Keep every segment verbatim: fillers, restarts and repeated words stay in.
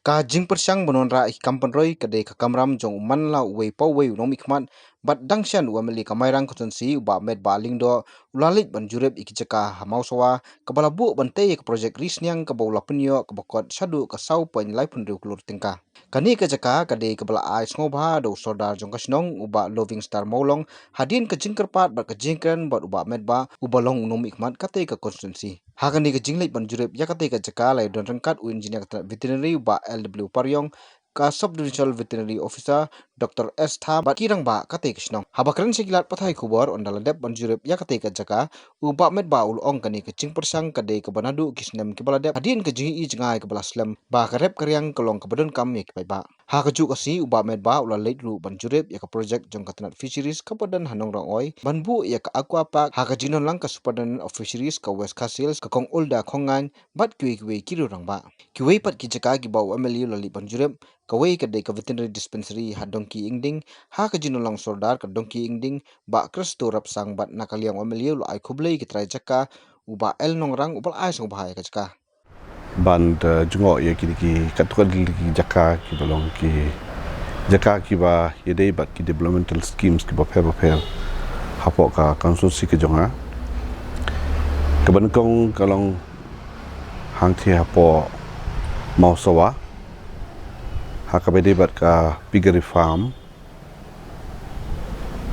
Ka jingpyrshang ban wanrah ïa ki kam pynroi ka dei ka kamram jong u man la uwei pa uwei u nongmihkhmat, bad dang shen u M L A ka Mairang constituency u Bah Metbah Lyngdoh u la leit ban jurip ïa ki jaka ha Mawsawa kaba la buh ban tei ïa ka projek ri sniang kaba u la pynïoh kaba kot shaduh ka saw point laiphew hynriew klur tyngka. Kane ka jaka ka dei kaba la ai sngewbha da u Sordar jong ka shnong u Bah Loving Star Mawlong, hadien ka jingkyrpad bad ka jingkren bad u Bah Metbah uba long u nongmihkhmat katei ka constituency. Ha kane ka jingleit ban jurip ïa katei ka jaka la ïadon ryngkat u engineer ka tnat veterinary u Bah L W Pariong, ka Sub Divisional Veterinary Officer Doctor S Tham bad ki rangbah katei ka shnong. Haba kren sha ki lad pathai khubor ynda la dep ban jurip ïa katei ka jaka, u Bah Metbah u la ong kane ka jingpyrshang ka dei kaba naduh ki snem kiba la dep, hadien ka jingïohi jngai kaba la slem ba ka rep ka riang ka long kaba donkam ïa ki paidbah. Ha kajuh ka sngi u Bah Metbah u la leit ruh ban jurip ïa ka projek jong ka tnat fisheries kaba don ha Nongrangoi ban buh ïa ka aqua park, ha ka jingdon lang ka Superintendent of Fisheries ka West Khasi Hills ka Kong Ulda Khongaiñ bad kiwei kiwei ki riew rangbah. Kiwei pat ki jaka kiba u M L A u la leit ban jurip, kawei ka dei ka veterinary dispensary ha Dongki Ingding, ha ka jingdon lang u Sordar ka Dongki Ingding Bah Christo Rapsang, bad na ka liang u M L A u la ai khublei ïa ki trai jaka u Bah L Nongrang uba la ai sngewbha ïa ka jaka. Ban, eh, jngoh ïa kine ki katto katne ki jaka kiba long ki jaka kiba ïadei bad ki developmental schemes kiba pher ba pher hapoh ka constituency ka jong nga. Kaba nyngkong ka long hangtei hapoh Mawsawa, ha kaba ïadei bad ka piggery farm,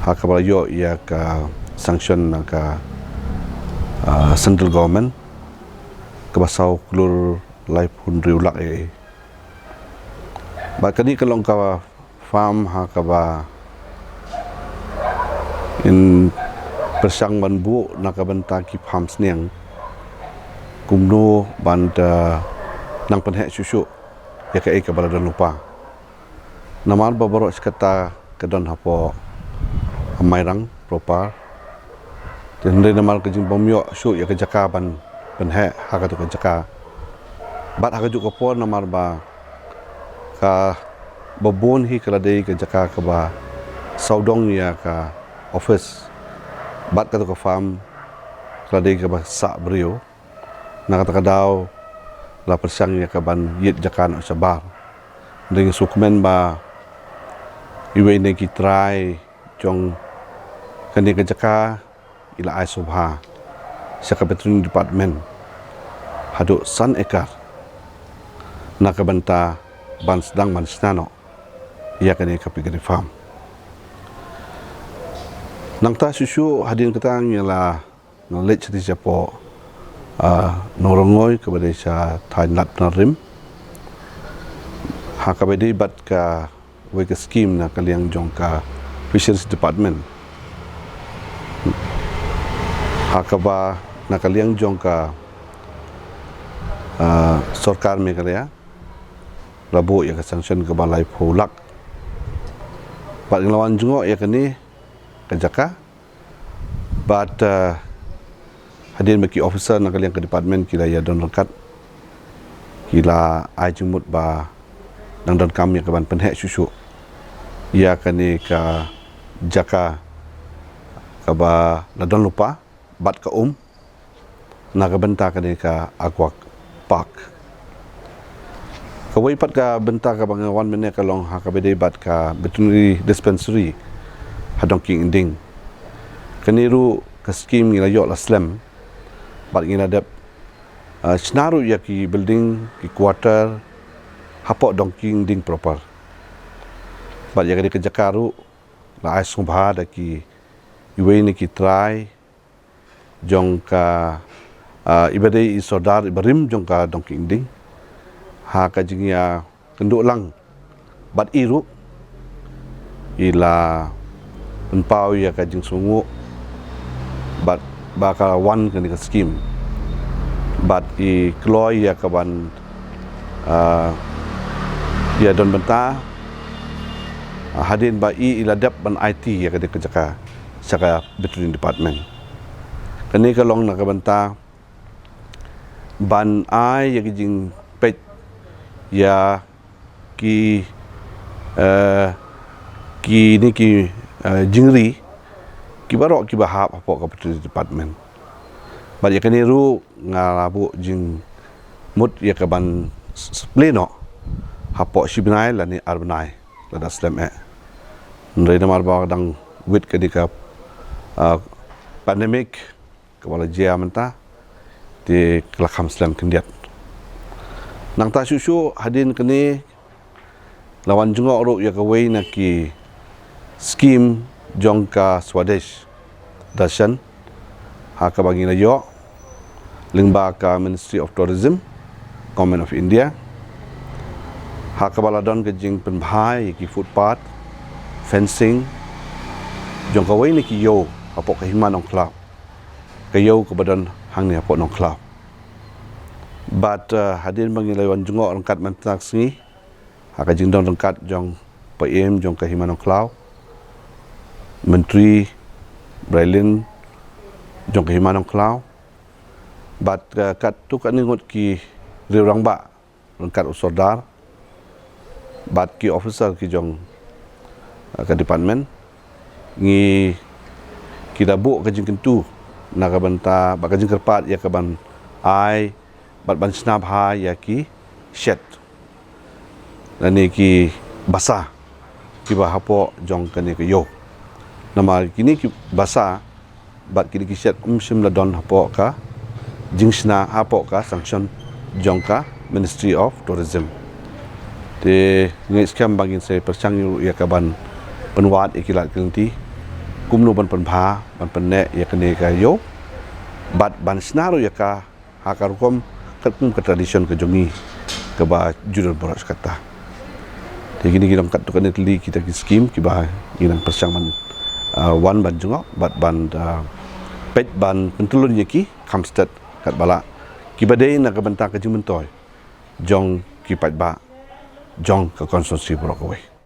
ha kaba la ïoh ïa ka sanction na ka, ah, central government kaba saw klur laiphew hynriew lak ïa. Bad kane ka long ka farm ha kaba yn pyrshang ban buh na ka bynta ki farm sniang kumno ban da nang pynheh shuh shuh ïa kaei kaba la don lypa. Namar ba baroh shi katta ka don hapoh Mairang proper. Te hynrei namar ka jingbym ïoh shuh ïa ka jaka ban pynheh ha katu ka jaka. Bad ha kajuh ka por namar ba kaba bun hi ka la dei ka jaka kaba sawdong ïa ka office bad katu ka farm ka la dei kaba sah briew. Na kata ka daw la pyrshang ïa ka ban ïit jaka noh shabar. Hynrei nga sngewkmen ba iwei na ki trai jong kane ka jaka i la ai sngewbha sha ka veterinary department haduh san ekar na ka bynta ban sdang ban shna noh ïa kane ka piggery farm. Nangta shuh shuh hadien kata ngi la ngi la leit shatei shapoh, ah, Nongrangoi kaba dei sha thaiñ Ladphnarim. Ha kaba dei bad kawei ka scheme na ka liang jong ka Fisheries Department. Ha kaba na ka liang jong ka, ah, sorkar Meghalaya la buh ïa ka sanction kaba laiphew lak. Bad ngi la wan jngoh ïa kane ka jaka. Bad, eh, hadien ba ki officer na ka liang ka department ki la ïa don ryngkat, ki la ai jingmut ba dang donkam ïa ka ban pynheh shuh shuh ïa kane ka jaka kaba la don lypa bad ka um na ka bynta kane ka aqua park. Kawei pat ka bynta kaba nga wan mynne ka long ha kaba dei bad ka veterinary dispensary ha Dongki Ingding. Kane ruh ka scheme ngi la ïoh la slem bad ngi la dep, ah, shna ruh ïa ki building, ki quarter hapoh Dongki Ingding proper. Bad ïa kane ka jaka ruh la ai sngewbha da ki iwei na ki trai jong ka, ah, iba dei i sordar iba rim jong ka Dongki Ingding ha ka jingïakynduh lang bad i ruh i la pynpaw ïa ka jingsngewnguh bad ba ka wan kane ka scheme bad i kloi ïa ka ban, ah, ïa don bynta, ah, hadien ba i i la dep ban aiti ïa kane ka jaka sha ka veterinary department. Kane ka long na ka bynta ban ai ïa ki jingpeit ïa ki, eh, kine ki, eh, jingri ki baroh kiba hap hapoh ka veterinary department. Bad ïa kane ruh nga la buh jingmut ïa ka ban s-, s-, plie noh hapoh shi bnai lane ar bnai lada slem eh. Hynrei namar ba dang wit kane ka, ah, pandemic kaba la jia mynta, te ka la kham slem khyndiat. Nangta shuh shuh hadien kane la wan jngoh ruh ïa kawei na ki skim jong ka Swadesh Darshan ha kaba ngi la ïoh lyngba ka Ministry of Tourism, Government of India, ha kaba la don ka jingpynbha ïa ki footpath, fencing jong kawei na ki ïew hapoh ka Hima Nongkhlaw, ka ïew kaba don hangne hapoh Nongkhlaw. Bad, uh, hadien ba ngi la wan jngoh ryngkat mynta ka sngi ha ka jingdon ryngkat jong Paiem jong ka Hima Nongkhlaw, Myntri Brailin jong ka Hima Nongkhlaw, bad, uh, katto katne ngut ki riew rangbah ryngkat u Sordar bad ki officer ki jong, uh, ka department, ngi, ki da buh ka jingkyntu na ka bynta bad ka jingkyrpad ïa ka ban ai bad ban shna bha ïa ki shed lane ki basa kiba hapoh jong kane ka ïew. Namar kine ki basa bad kine ki shed ym shym la don hapoh ka jingshna, hapoh ka sanction jong ka Ministry of Tourism. Te ngi skhem ba ngin sa pyrshang ïa ka ban pynwad ïa ki lad ki lynti kumno ban pynbha, ban pynneh ïa kane ka ïew bad ban shna ruh ïa ka ha ka rukom katkum ka tradition ka jong ngi kaba ju don baroh shi katta. Te kine ki long katto katne tylli kita ki skim kiba ngi nang pyrshang ban, ah, wan ban jngoh bad ban, ah, peit ban pyntyllun ïa ki kham stet katba lah, kiba dei na ka bynta ka jingmyntoi jong ki paidbah jong ka constituency baroh kawei.